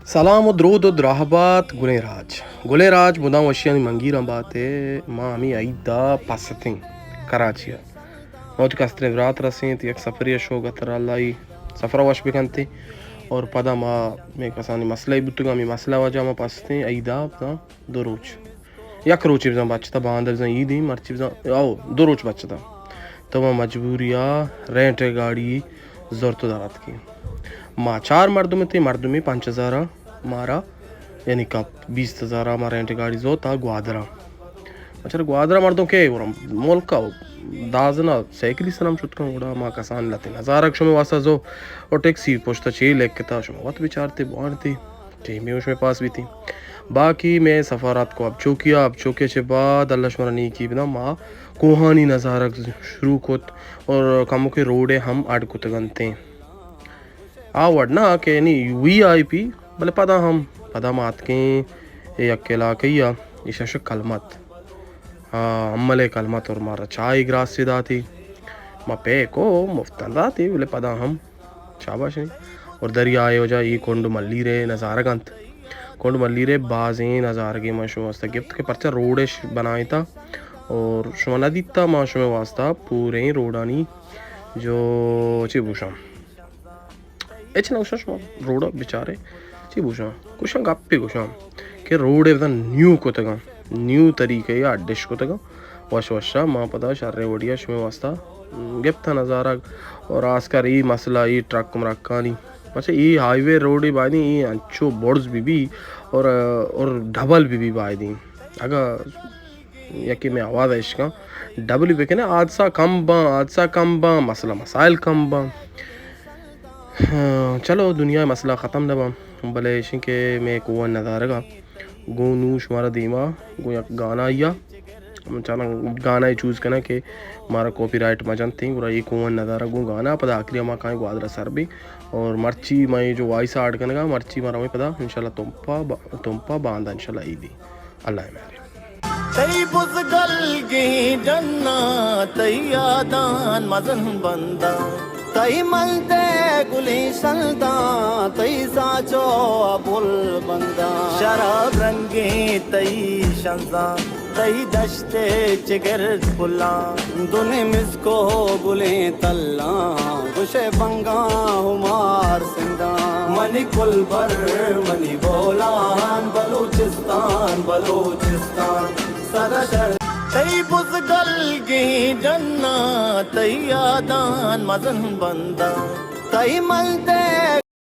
سلام و درود و دراہ بات گلیں راج۔ گلیں راج مدام وشیانی منگیراں بات ئے۔ ما ہمے عید ءَ پستیں کراچی ءَ۔ ما وتی کستریں برات رسینت، یک سفرے ءَ شوگ ءَ ترا اللہ ءِ سفر ءَ وش بکنت۔ اور پدا ما مئے کسانی مسئلہ بوتگ، ہمے مسئلہ وجہ ما پستیں عید ءَ بزاں دو روچ، یک روچے بزاں بچتا، باندا بزاں عید ایں، مرچی بزاں، او، دو روچ بچتا۔ تو ما مجبوری ءَ رینٹ ءِ گاڑی زرت و در اتکیں۔ ما چار مردم اتیں، مردمے پنچ ہزار ءَ مارا، یعنی کپت بیست ہزار ءَ ما رینٹ ءِ گاڑی زرت آ گوادر ءَ۔ اچھا، گوادر ءَ مردم کئے گورا ملک ءَ دازن ءَ سائیکلی سر ہم شت کن، گڑا ما کسان لہتیں نظارگ شمئے واسطہ زو، اور ٹیکسی پشت ءَ چے لکھتا شما وت بچارتے بوانتے۔ ٹیمے اوں شمئے پاس بیتیں۔ باقی مئے سفر اتک ءُ اب چوکی ءَ، اب چوکی ءَ چہ بعد اللہ شمارا نیکی بداں، ما کوہانی نظارگ شروع کت اور کمکے روڈ ءَ ہم اڈ کتگ انتیں۔ آ وڑ نہ کہ یعنی وی آئی پی، بلے پدا ہم، پدا ما اتکیں یک علاقہ ءَ، ایشاں شہ کلمت۔ آ، امل ءِ کلمت اور مارا چائے گراسے داتی۔ ما پے کو مفت داتی، بلے پدا ہم شاباش ایں۔ اور دریائے وجہ ای کنڈ ملیر ءِ نظارگ انت۔ کنڈ ملیر ءِ بازیں نظارگے من شما واسطہ گپت کہ پرچہ روڈش بنائینتا اور شما نہ دیتا، ما شما واسطہ پوریں روڈانی جو چی بوشاں۔ ہچ نہ گوشاں، شما روڈ ءَ بچارے چی گوشاں؟ گوشاں گپے گوشاں کہ روڈ ءَ بزاں نیو کتگاں، نیو طریقہ ءَ اڈش کتگاں۔ وش وش ءَ ما پدا شریں وڑی ءَ شمئے واسطہ گپتاں نظارگ۔ اور آسکر ای مسئلہ ای ٹرک مرکانی، پچہ ای ہائی وے روڈے بایدیں ای انچو برز بہ بی اور، اور ڈبل بہ بی بایدیں۔ اگاں یکے مئے آواز ءَ اشکاں، ڈبل بکنے، حادثہ کم باں، حادثہ کم باں، مسئلہ مسائل کم باں۔ ہاں، چلو، دنیا ءِ مسئلہ ختم نہ باں، بلے ایشیں کہ مئے کوہن نظارگ ءَ گوں نوں شمارا دیما گوں یک گانا یا ہم چالاں گانا ءَ چوز کناں کہ مارا کاپی رائٹ مہ جنتیں، گڑا اے کوہن نظارگ گوں گانا، پدا آخری ءَ ما کائیں گوادر ءَ سر بیں۔ اور مرچی ما اے جو وائس آڈ کنگا، مرچی ما رویں پدا انشاءاللہ تمپا با-، تمپا باندا انشاءاللہ عیدی۔ اللہ ءِ مہر۔ تئی بزگلگیں ڈناں، تئی یاداں مزن بنداں، تئی ملدے گلیں شلداں، تئی ساچو ءَ پل بنداں، شراب رنگیں تئی شنزاں، تئی دشت ءِ چگرد پلاں، دنیں مسکو گلیں تلاں، گوشئے بنگاں ہمار سنداں۔ منی کلبر، منی بولان، بلوچستان، بلوچستان، سدا شر۔ تئی بزگلگیں ڈناں، تئی یاداں مزن بنداں، تئی ملدے